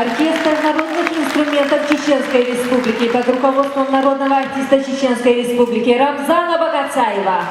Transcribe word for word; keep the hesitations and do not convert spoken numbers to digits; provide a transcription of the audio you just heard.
Оркестр народных инструментов Чеченской Республики под руководством народного артиста Чеченской Республики Рамзана Богатаева.